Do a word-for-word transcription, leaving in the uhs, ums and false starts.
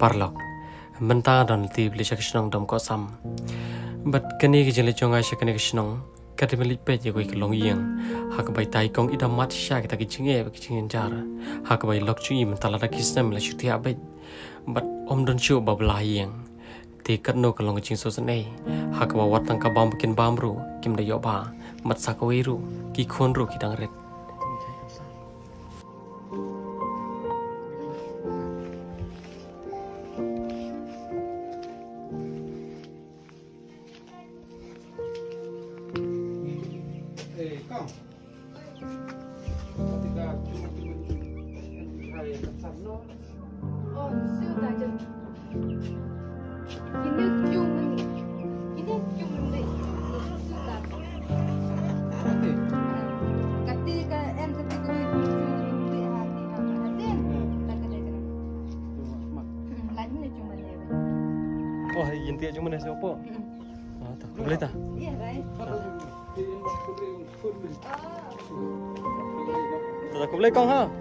Paralok, mynta don lynti ba leit sha ka shnong Dom Kohsam. Bad kane ka jingleit jong nga sha kane ka shnong ka dei ban leit peit ïa kawei ka longïing ha kaba i tai kong i da mad shisha kita ki jingeh bad ki jingjynjar, ha kaba i lok jong i mynta lada ki snem la shu thiah beit. Bad ym don shuh ba bylla ha ïing. Te katno ka long ka jingsngewsynei ha kaba wat tang ka bam ba kin bam ruh kim da ïoh bha, bad sa kawei ruh ki khun ruh ki dang rit. Oh, yin tiah jong mane sio po. Ah, ta. Boleh ta? Iya, baik. Ta, ta, boleh kong ha.